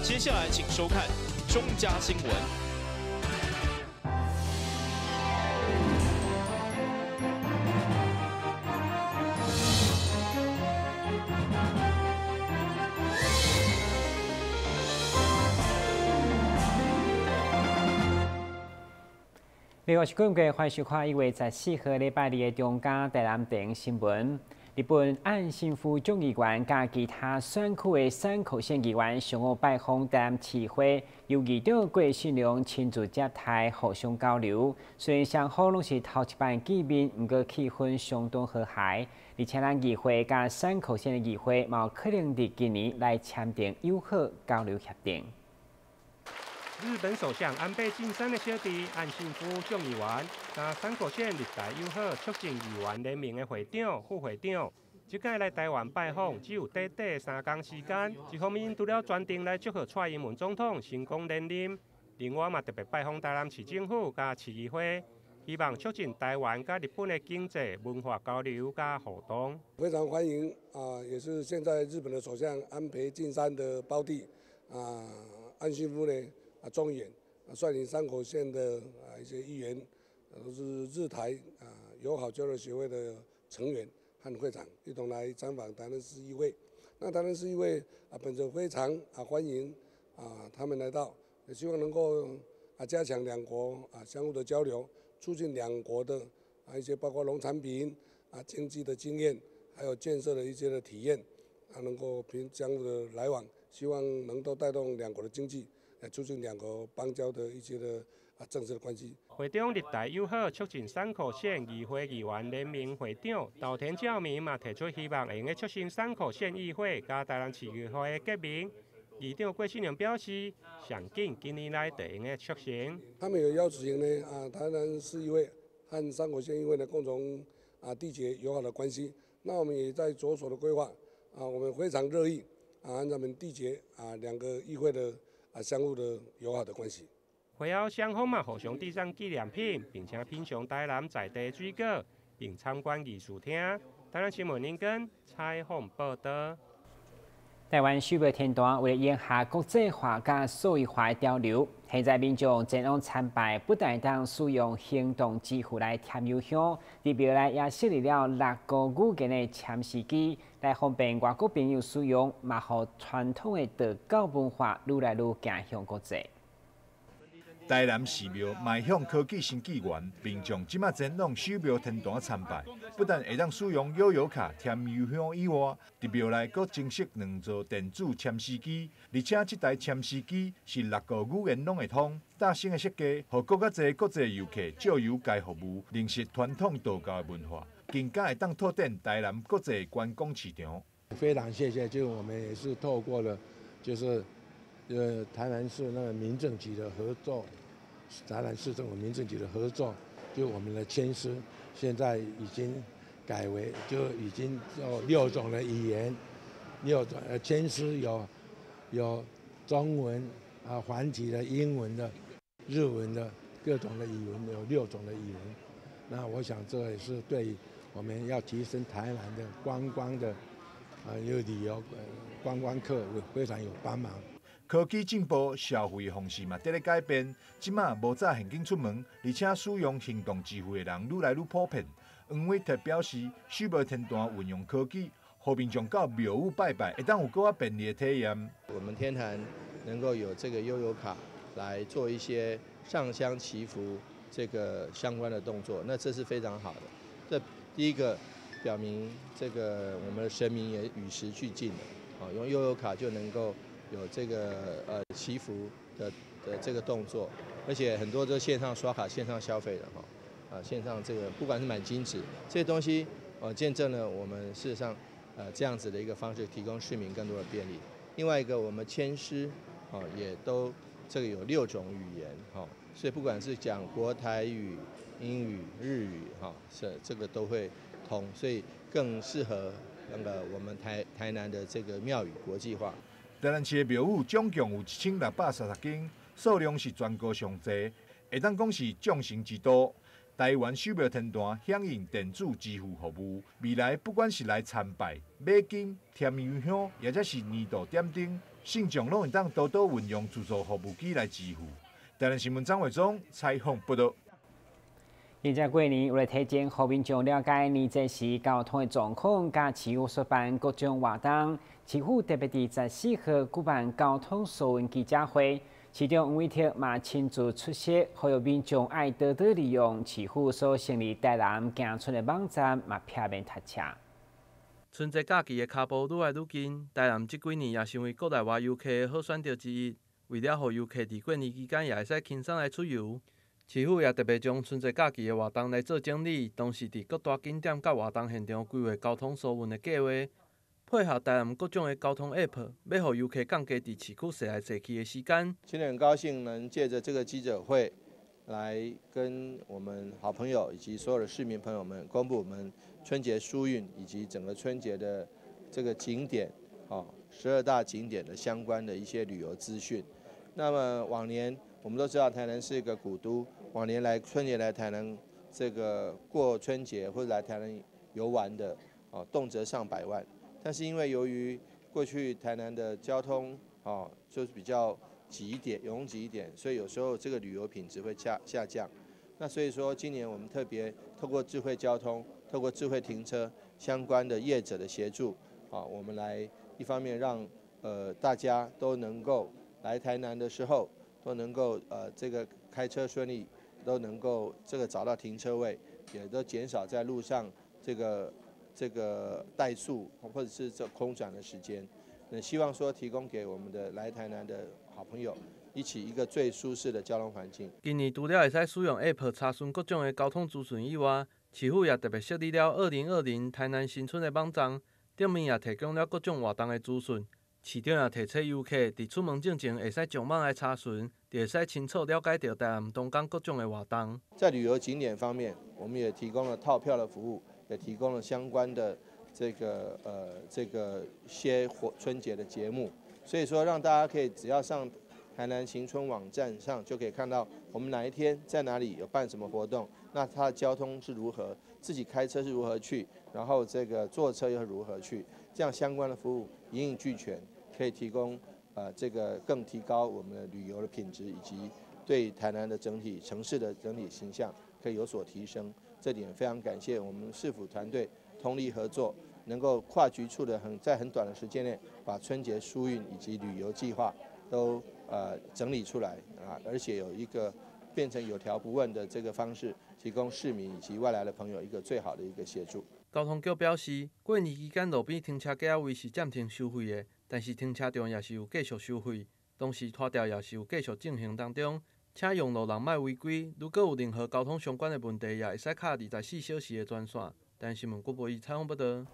接下來請收看中嘉新聞。美國是根據歡迎收看1月14號禮拜二的中嘉台南電新聞。日本岸信夫眾議員佮其他選區的山口縣議員上午拜訪台南市會，由議長郭信良親自接待，互相交流。雖然雙方攏是頭一擺見面，毋過氣氛相當和諧。而且咱議會佮山口縣的議會，嘛有可能佇今年來簽訂友好交流協定。日本首相安倍晉三的小弟岸信夫眾議員，佮山口縣日台友好促進議員聯盟的會長、副會長，這擺來台灣拜訪只有短短3天時間。一方面除了專程來祝賀蔡英文總統成功連任，另外嘛特別拜訪台南市政府佮市議會，希望促進台灣佮日本的經濟文化交流佮互動。非常歡迎啊，也是現在日本的首相安倍晉三的胞弟啊，岸信夫呢。啊，眾議員啊，率領山口縣的啊一些議員，都是日台啊友好交流協會的成員和會長，一同來參訪台南市議會。那台南市議會啊，本身非常啊歡迎啊他們來到，也希望能夠啊加強兩國啊相互的交流，促進兩國的啊一些包括農產品啊經濟的經驗，還有建設的一些的體驗，啊能夠平相互的來往，希望能夠帶動兩國的經濟。促進兩國邦交的一些的啊政治的關係。會中日台友好促進山口縣議會議員聯盟會長稻田照明嘛提出希望會用促成山口縣議會佮台南市議會的結盟。議長郭信良表示，上緊今年內就會用促成。他們有邀請呢啊，台南市議會和山口縣議會呢共同啊締結友好的關係。那我們也在着手的規劃啊，我們非常樂意啊，和他們締結啊兩個議會的。啊，相互的友好的關係。會後雙方嘛互相遞送紀念品，並且品嘗台南在地水果，並參觀藝術廳。台南新聞林根採訪報道。台灣守廟天壇為了迎合國際化佮數位化的潮流，現在民眾前往參拜，不但會當使用行動支付來添油香，佇廟內也設立了六個語言的簽詩機，來方便外國朋友使用，嘛予傳統的道教文化愈來愈行向國際。台南寺廟邁向科技新紀元，民眾這馬前往守廟天壇參拜，不但會當使用悠遊卡添油香以外，佇廟內閣增設兩座電子簽詩機，而且這台簽詩機是六個語言攏會通，嶄新的設計，予閣較濟國際遊客藉由該服務認識傳統道教的文化，更加會當拓展台南國際觀光市場。非常謝謝，就我們也是透過了，就是台南市那個民政局的合作。台南市政府民政局的合作，就我們的簽詩現在已經改為，就已經有六種的語言，六種簽詩有中文啊、繁體的、英文的、日文的各種的語文，有六種的語文。那我想這也是對我們要提升台南的觀光的啊，有旅遊觀光客非常有幫忙。科技進步，消費方式嘛佇咧改變。這馬無紮現金出門，而且使用行動支付的人愈來愈普遍。黃偉哲表示，守廟天壇運用科技，予民眾到廟宇拜拜，會當有閣較便利的體驗。我們天壇能夠有這個悠遊卡來做一些上香祈福這個相關的動作，那這是非常好的。這第一個表明這個我們的神明也與時俱進了，啊，用悠遊卡就能夠有這個祈福的這個動作，而且很多都線上刷卡、線上消費的哈，啊線上這個不管是買金紙這些東西，見證了我們事實上這樣子的一個方式，提供市民更多的便利。另外一個，我們簽詩啊也都這個有六種語言哈，所以不管是講國台語、英語、日語哈，是這個都會通，所以更適合那個我們台南的這個廟宇國際化。台南市的廟宇總共有1630間，數量是全國上濟，會當講是眾神之都。台灣守廟天壇響應電子支付服務，未來不管是來參拜、買金、添油香，抑者是年度點燈，信眾攏會當多多運用自助服務機來支付。台南新聞張偉忠採訪報導。現在過年為了提前予民眾了解年節時交通的狀況，佮市府所辦各種活動，市府特別佇14號舉辦交通疏運記者會，市長黃偉哲嘛親自出席，呼籲民眾愛多多利用市府所成立台南行春的網站，嘛避免塞車。春節假期的跤步愈來愈近，台南這幾年也成為國內外遊客的好選擇之一。為了予遊客佇過年期間也會使輕鬆來出遊，市府也特別將春節假期的活動來做整理，同時佇各大景點佮活動現場規劃交通疏運的計劃，配合台南各種的交通 App，欲予遊客降低佇市區踅來踅去的時間。今天很高興能借著這個記者會，來跟我們好朋友以及所有的市民朋友們公布我們春節疏運以及整個春節的這個景點，哦，12大景點的相關的一些旅遊資訊。那麼往年我們都知道台南是一個古都，往年來春節來台南這個過春節或者來台南遊玩的，哦，動輒上百萬。但是因為由於過去台南的交通，哦，就是比較擠一點，擁擠一點，所以有時候這個旅遊品質會下降。那所以說今年我們特別透過智慧交通、透過智慧停車相關的業者的協助，啊，我們來一方面讓大家都能夠來台南的時候都能夠這個開車順利，都能夠這個找到停車位，也都減少在路上這個怠速或者是這空轉的時間。那希望說提供給我們的來台南的好朋友一起一個最舒適的交通環境。今年除了會使使用 App 查詢各種的交通資訊以外，市府也特別設立了2020台南新春的網站，頂面也提供了各種活動的資訊。市長也提醒遊客，佇出門進前會使上網來查詢，就會使清楚了解著台南當工各種的活動。在旅遊景點方面，我們也提供了套票的服務，也提供了相關的這個些活春節的節目，所以說讓大家可以只要上台南行春網站上，就可以看到我們哪一天在哪裡有辦什麼活動，那它的交通是如何，自己開車是如何去，然後這個坐車又如何去，這樣相關的服務一應俱全。可以提供這個更提高我們的旅遊的品質，以及對台南的整體城市的整體形象可以有所提升。這點非常感謝我們市府團隊通力合作，能夠跨局處的在很短的時間內把春節疏運以及旅遊計劃都整理出來啊，而且有一個變成有條不紊的這個方式，提供市民以及外來的朋友一個最好的一個協助。交通局表示，過年期間路邊停車格仔位是暫停收費的，但是停車場也是有繼續收費，同時拖吊也是有繼續進行當中。請用路人莫違規，如果有任何交通相關的問題，也會使敲24小時的專線。台南新聞郭博義採訪報導。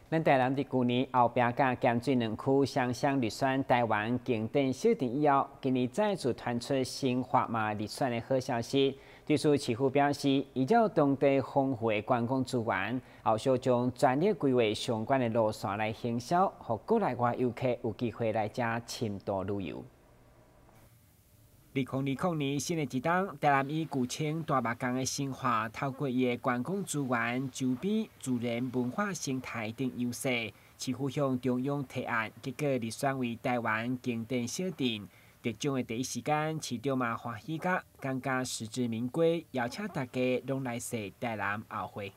咱台南佇舊年後壁佮鹹水兩區雙雙入選台灣景點小鎮以後，今年再次傳出新化嘛入選的好消息。對此，市府表示，依照當地豐富的觀光資源，後續將全力規劃相關的路線來行銷，予國內外遊客有機會來遮深度旅遊。2020年新的一冬，台南以舊稱大目江的新化，透過伊的觀光資源、周邊自然文化生態等優勢，市府向中央提案，結果入選為台灣景點小鎮。得獎的第一時間，市長嘛歡喜甲，感覺實至名歸，邀請大家攏來踅台南後花園。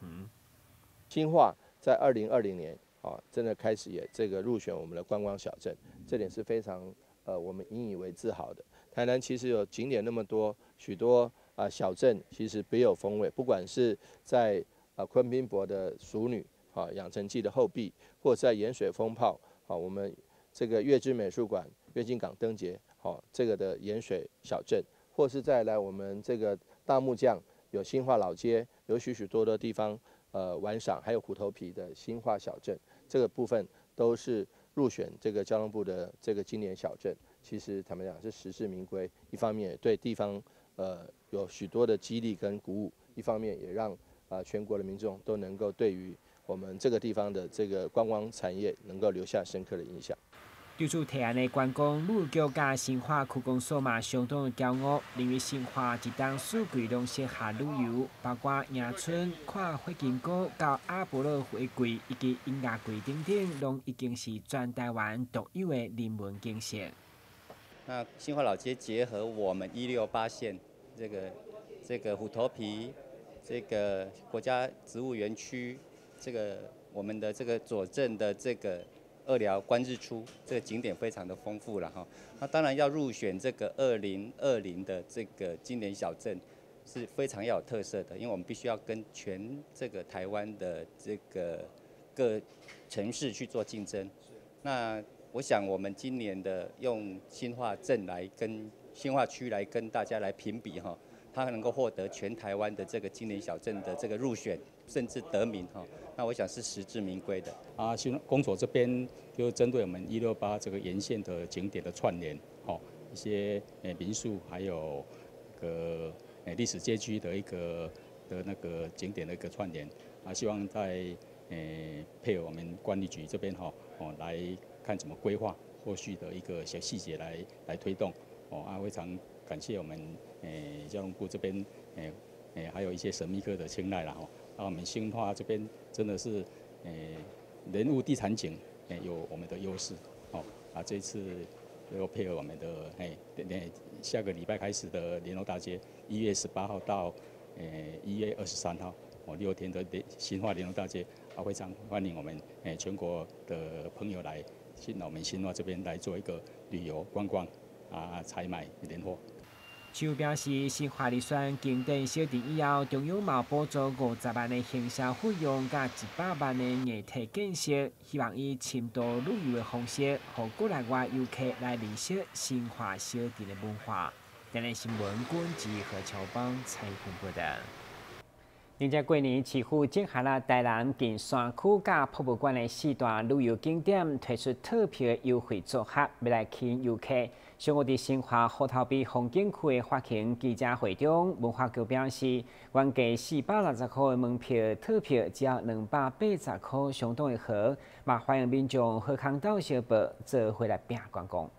新化在2020年啊，真的開始也這個入選我們的觀光小鎮，這點是非常我們引以為自豪的。台南其實有景點那麼多，許多啊小鎮其實別有風味。不管是在坤賓伯的淑女啊養成記的後壁，或者在鹽水蜂炮啊，我們這個月之美術館、月津港燈節，好這個的鹽水小鎮，或是再來我們這個大木匠有新化老街，有許許多多地方玩賞，還有虎頭埤的新化小鎮，這個部分都是入選這個交通部的這個經典小鎮。其實坦白講是實至名歸，一方面對地方有許多的激勵跟鼓舞，一方面也讓全國的民眾都能夠對於我們這個地方的這個觀光產業能夠留下深刻的印象。對此提案的觀光旅局佮新化區公所嘛相當的驕傲，認為新化一冬四季攏適合旅遊，包括迎春、看火金姑到阿波羅回歸以及音樂季等等，攏已經是全台灣獨有的人文景色。那新化老街結合我們168線這個虎頭埤這個國家植物園區，這個我們的這個左鎮的這個二寮觀日出，這個景點非常的豐富了哈。那當然要入選這個2020的這個經典小鎮，是非常要有特色的，因為我們必須要跟全這個台灣的這個各城市去做競爭。那我想我們今年的用新化鎮來跟新化區來跟大家來評比哈，它能夠獲得全台灣的這個經典小鎮的這個入選，甚至得名哈。那我想是實至名歸的。啊，新公所這邊就針對我們168這個沿線的景點的串聯，吼，一些民宿，還有個歷史街區的一個的那個景點的一個串聯，啊，希望在配合我們管理局這邊吼，哦來看怎麼規劃後續的一個小細節來推動，哦啊，非常感謝我們交通部這邊還有一些神秘客的青睞啦吼。啊，我們新化這邊真的是，人物地產景，有我們的優勢，哦，啊，這次又配合我們的，下個禮拜開始的聯絡大街，1月18號到，1月23號，哦，6天的新化聯絡大街，啊，非常歡迎我們，全國的朋友來進我們新化這邊來做一個旅遊觀光，啊，採買年貨。市府表示，新化入選經典小鎮以後，中央嘛補助50萬的行銷費用，佮100萬的硬體建設，希望以深度旅遊的方式，予國內外遊客來認識新化小鎮的文化。台南新聞軍志何秋邦採訪報道。迎接過年，市府整合了台南近山區佮博物館的四大旅遊景點，推出套票優惠組合，欲來吸引遊客。上午佇新化虎頭埤風景區的發行記者會中，文化局表示，原價460塊的門票套票只要280塊，相當的好，嘛歡迎民眾好康鬥相報，做伙來拚觀光。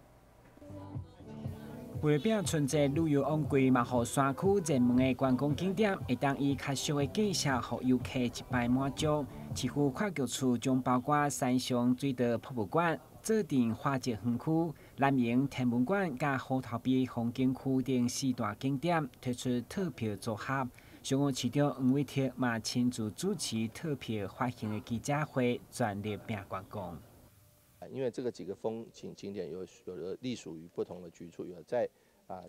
為了拚春節旅遊旺季，嘛予山區熱門的觀光景點，會當以較俗的價數，予遊客一擺滿足。市府跨局處將包括三重水道博物館、左鎮化石園區、南榮天文館佮虎頭埤風景區等四大景點推出套票組合。上午市長黃偉哲嘛親自主持套票發行的記者會，全力拚觀光。因為這個幾個風景景點有的隸屬於不同的局處，有在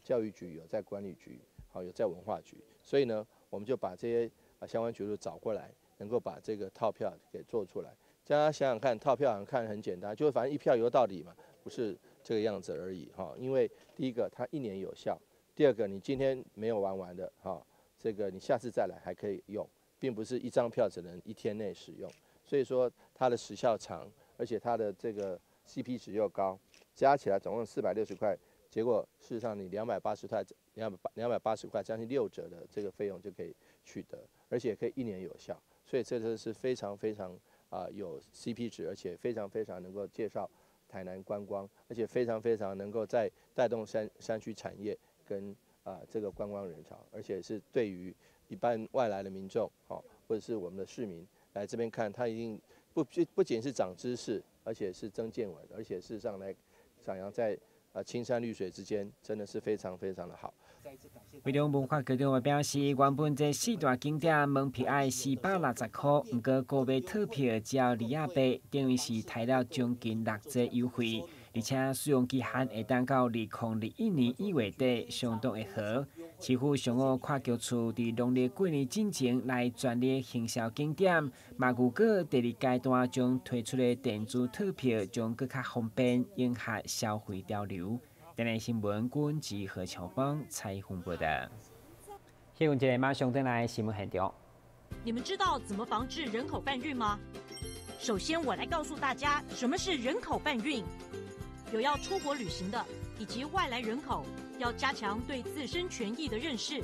教育局，有在管理局，好，有在文化局，所以呢，我們就把這些相關局處找過來，能夠把這個套票給做出來。大家想想看，套票好像看很簡單，就反正一票遊到底嘛，不是這個樣子而已哈。因為第一個它一年有效，第二個你今天沒有玩完的哈，這個你下次再來還可以用，並不是一張票只能一天內使用，所以說它的時效長。而且它的這個 CP 值又高，加起來總共460塊，結果事實上你兩百八十塊，280塊，將近6折的這個費用就可以取得，而且可以一年有效，所以這個是非常非常有 CP 值，而且非常非常能夠介紹台南觀光，而且非常非常能夠在帶動山區產業跟這個觀光人潮，而且是對於一般外來的民眾，或者是我們的市民來這邊看，他一定不僅是長知識，而且是增見聞，而且事實上來徜徉在青山綠水之間，真的是非常非常的好。會中文化局長表示，原本這四大景點門票愛460塊，毋過購買套票只要28，等於是刣了將近6折優惠，而且使用期限會當到2021年1月底，相當的好。市府上午跨局處佇農曆過年進前來全力行銷景點，嘛預告第二階段將推出的電子套票將閣較方便，迎合消費潮流。台南新聞軍志何秋邦採訪報道。新聞一下馬上轉來新聞現場。你們知道怎麼防治人口販運嗎？首先，我來告訴大家什麼是人口販運。有要出國旅行的以及外來人口，要加強對自身權益的認識。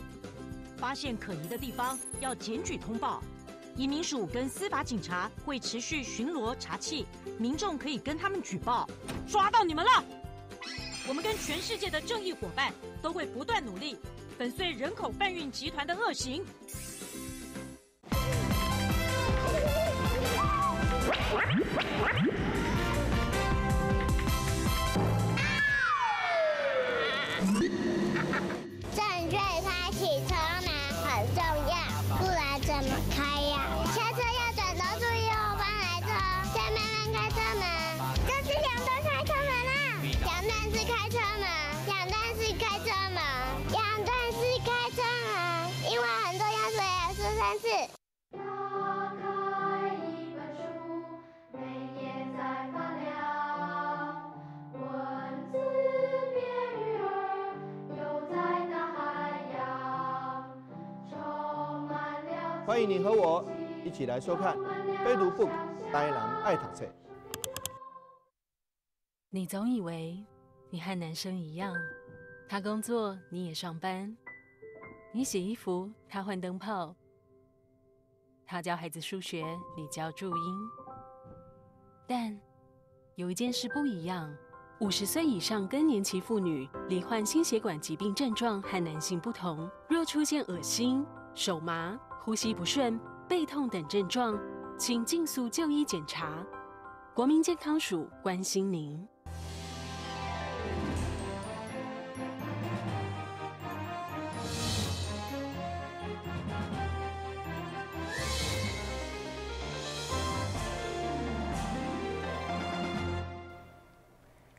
發現可疑的地方，要檢舉通報。移民署跟司法警察会持续巡逻查缉，民众可以跟他们举报，抓到你们了！我们跟全世界的正义伙伴都会不断努力，粉碎人口贩运集团的恶行。正确开启车门很重要，不然怎么开呀？下车要转头注意后方来车，再慢慢开车门。这是两段开车门啊！两段式开车门，两段式开车门，两段式开车门，因为很重要，所以要说三次。打开一本书，每页在发亮，文字变鱼儿，游在大海洋，充满了。欢迎你和我一起来收看《非读 book 台南爱读册》。你总以为你和男生一样，他工作你也上班，你洗衣服他换灯泡，他教孩子数学你教注音。但有一件事不一样：50岁以上更年期妇女罹患心血管疾病症状和男性不同，若出现恶心、手麻、呼吸不顺、背痛等症状，请尽速就医检查。国民健康署关心您。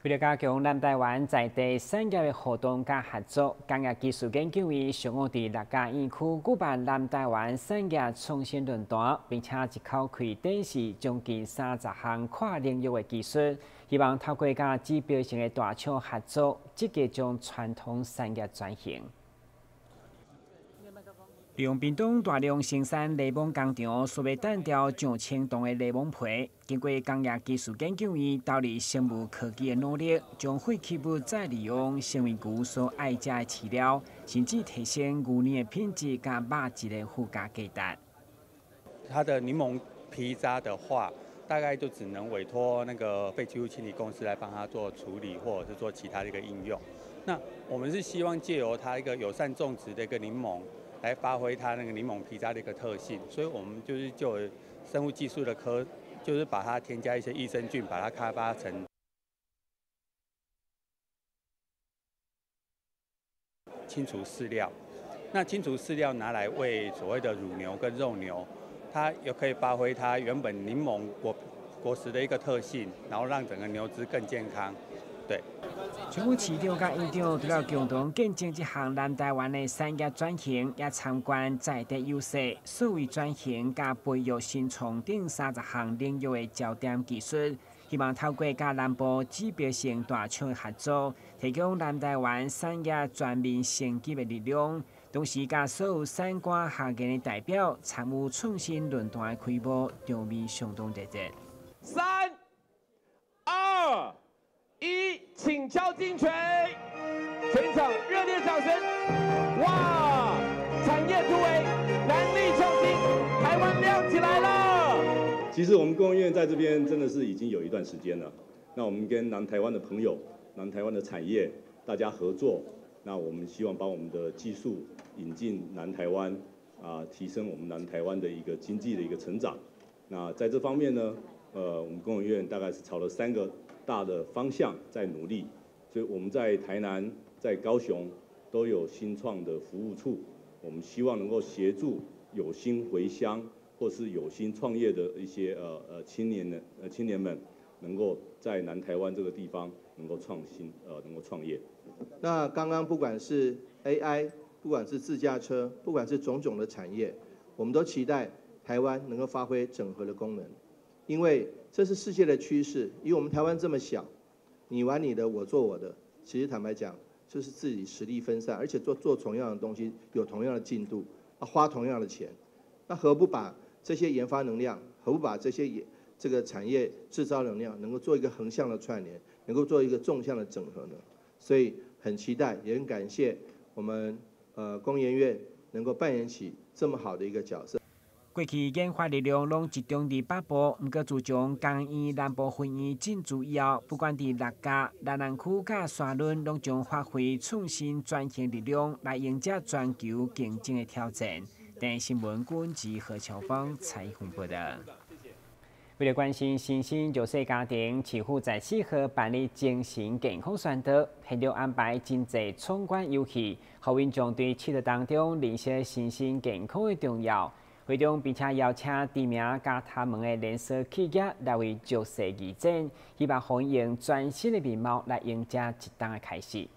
为了加强南台湾在地产业的互动佮合作，工业技术研究院上午伫六甲园区举办南台湾产业创新论坛，并且一口气展示将近30项跨领域的技术，希望透过佮指标性的大厂合作，积极将传统产业转型。利用屏东大量生产柠檬工厂所欲单调上千吨的柠檬皮，经过工业技术研究院投入生物科技的努力，将废弃物再利用，成为牛所爱食的饲料，甚至提升牛奶的品质佮肉质的附加价值。它的柠檬皮渣的话，大概就只能委托那个废弃物清理公司来帮他做处理，或者是做其他的一个应用。那我们是希望借由它一个友善种植的一个柠檬，来发挥它那个柠檬皮渣的一个特性，所以我们就是就生物技术的科，就是把它添加一些益生菌，把它开发成清除饲料。那清除饲料拿来喂所谓的乳牛跟肉牛，它又可以发挥它原本柠檬果实的一个特性，然后让整个牛只更健康。对。全府市长佮院长除了共同见证这项南台湾的产业转型，也参观在地优势、数位转型佮培育新创等30项领域的焦点技术，希望透过佮南部指标性大厂合作，提供南台湾产业全面升级的力量。同时，佮所有产官学研的代表参与创新论坛的开幕，场面相当热烈。3、2、1，请敲金锤，全场热烈掌声！哇，产业突围，南力创新，台湾亮起来了！其实我们工研院在这边真的是已经有一段时间了。那我们跟南台湾的朋友、南台湾的产业大家合作，那我们希望把我们的技术引进南台湾，提升我们南台湾的一个经济的一个成长。那在这方面呢，我们工研院大概是朝了3个大的方向在努力，所以我们在台南、在高雄都有新创的服务处，我们希望能够协助有心回乡或是有心创业的一些青年们，能够在南台湾这个地方能够创新，能够创业。那刚刚不管是 AI，不管是自驾车，不管是种种的产业，我们都期待台湾能够发挥整合的功能，因为这是世界的趋势。以我们台湾这么小，你玩你的，我做我的，其实坦白讲，就是自己实力分散，而且做同样的东西，有同样的进度，花同样的钱，那何不把这些研发能量，何不把这些这个产业制造能量，能够做一个横向的串联，能够做一个纵向的整合呢？所以很期待，也很感谢我们工研院能够扮演起这么好的一个角色。過去研發力量攏集中佇北部，毋過自從工院南部分院進駐以後，不管佇六甲、南南區佮沙崙，攏將發揮創新轉型力量來迎接全球競爭的挑戰。電視新聞郭文何秋芳採訪報道。為了關心身心弱勢家庭，市府在4號辦理精神健康宣導，現場安排真濟闖關遊戲，予民眾對佚佗當中認識身心健康的重要。會中並且邀請知名佮他們的連鎖企業來為弱勢義診，希望予𪜶用全新的面貌來迎接一冬的開始。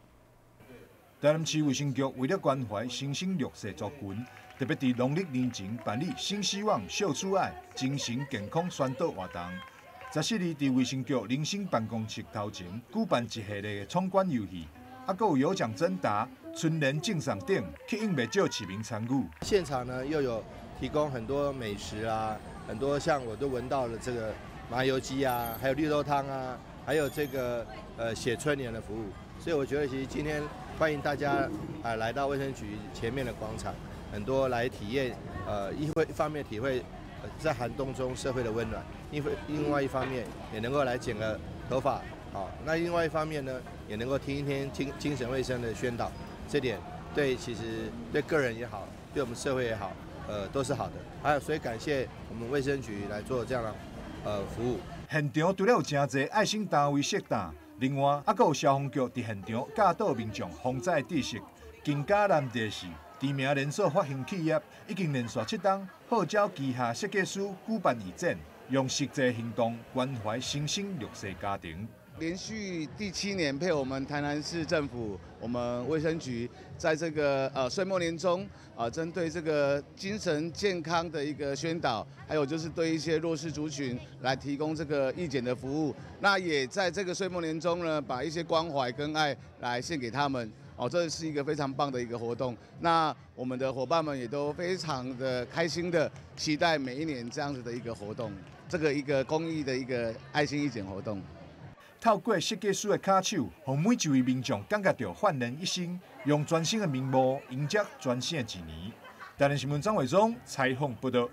台南市衛生局為了關懷身心弱勢族群，特別佇農曆年前辦理新希望秀出愛精神健康宣導活動。14日佇衛生局人生辦公室頭前舉辦一系列的闖關遊戲，閣有有獎徵答、春聯贈送等，吸引袂少市民參與。現場呢又有提供很多美食啊，很多像我都聞到了這個麻油雞啊，還有綠豆湯啊，還有這個寫春聯的服務。所以我覺得其實今天歡迎大家啊來到衛生局前面的廣場，很多來體驗，一方面體會在寒冬中社會的溫暖，另外一方面也能夠來剪個頭髮，好，那另外一方面呢，也能夠聽一聽精神衛生的宣導，這點對其實對個人也好，對我們社會也好，都是好的。還有，所以感謝我們衛生局來做這樣的服務。現場除了有誠濟愛心單位設檔，另外閣有消防局佇現場教導民眾防災知識。更加難得是，知名連鎖髮型企業已經連續7冬號召旗下設計師舉辦義診，用實際行動關懷新生弱勢家庭。連續第7年配我們台南市政府、我們衛生局，在這個歲末年終啊，針對這個精神健康的一個宣導，還有就是對一些弱勢族群來提供這個義診的服務。那也在這個歲末年終呢，把一些關懷跟愛來獻給他們。哦，這是一個非常棒的一個活動。那我們的夥伴們也都非常的開心的期待每一年這樣子的一個活動，這個一個公益的一個愛心義診活動。透過設計師的跤手，予每一位民眾感覺著煥然一新，用全新的面貌迎接全新的一年。台南新聞張偉忠採訪報道。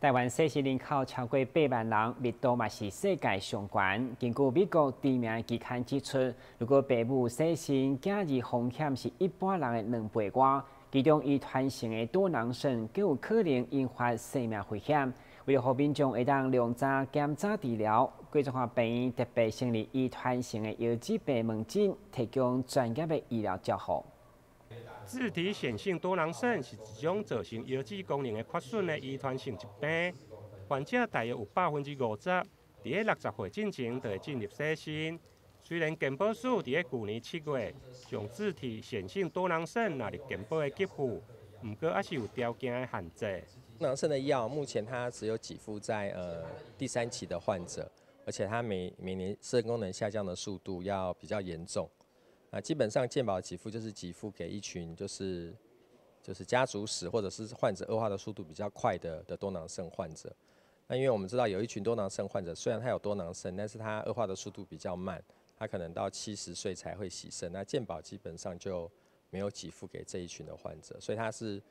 台灣洗腎人口超過8萬人，密度嘛是世界上懸。根據美國知名期刊指出，如果爸母洗腎，囝兒風險是一般人的2倍外，其中遺傳性的多囊腎更有可能引發生命危險。為了予民眾會當量早檢查治療，郭中華病院特別成立遺傳性的腰子病門診，提供專業的醫療照護。自體顯性多囊腎是一種造成腰子功能的缺損的遺傳性疾病，患者大約有50%，佇咧60歲進前就會進入洗腎。雖然健保署佇咧舊年7月將自體顯性多囊腎納入健保的給付，毋過猶是有條件的限制。多囊腎的藥目前它只有給付在第3期的患者，而且它每年腎功能下降的速度要比較嚴重。那基本上健保給付就是給付給一群就是家族史或者是患者惡化的速度比較快的多囊腎患者。那因為我們知道有一群多囊腎患者，雖然他有多囊腎，但是他惡化的速度比較慢，他可能到70歲才會洗腎。那健保基本上就沒有給付給這一群的患者，所以他是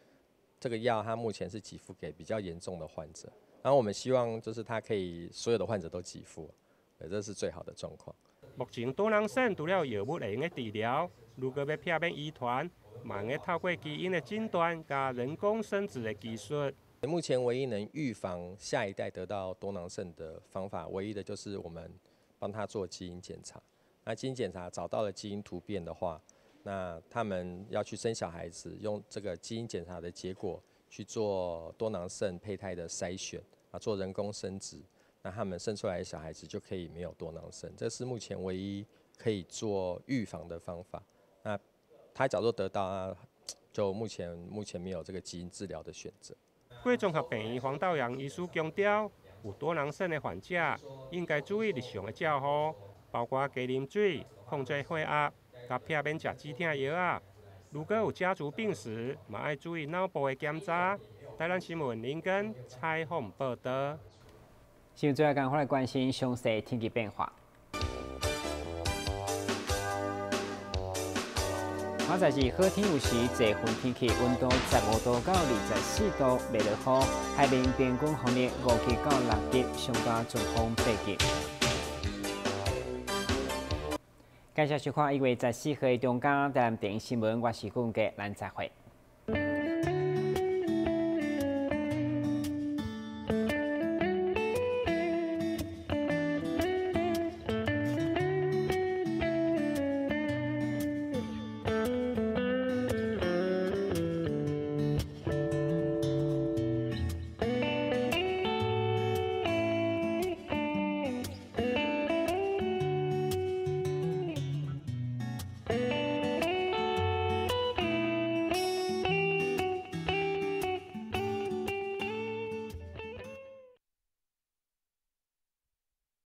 這個藥，它目前是給付給比較嚴重的患者。然後我們希望就是他可以所有的患者都給付，對，這是最好的狀況。目前多囊腎除了藥物會用得治療，如果欲避免遺傳，嘛會透過基因的診斷佮人工生殖的技術。目前唯一能預防下一代得到多囊腎的方法，唯一的就是我們幫他做基因檢查。那基因檢查找到了基因突變的話，那他們要去生小孩子，用這個基因檢查的結果去做多囊腎胚胎的篩選啊，做人工生殖。那他們生出來的小孩子就可以沒有多囊腎，這是目前唯一可以做預防的方法。那他假如得到啊，就目前沒有這個基因治療的選擇。郭綜合病院黃道陽醫師強調，有多囊腎的患者應該注意日常的照護，包括加啉水、控制血壓、佮避免食止痛藥仔。如果有家族病史，嘛愛注意腦部的檢查。台南新聞林根採訪報道。新聞最後，趕快來關心詳細天氣變化。明仔載是好天有時，濟雲天氣，溫度15度到24度，袂落雨。海面平均風力5級到6級，上大陣風8級。感謝收看1月14號的中嘉台南電視新聞，我是顧杰，咱再會。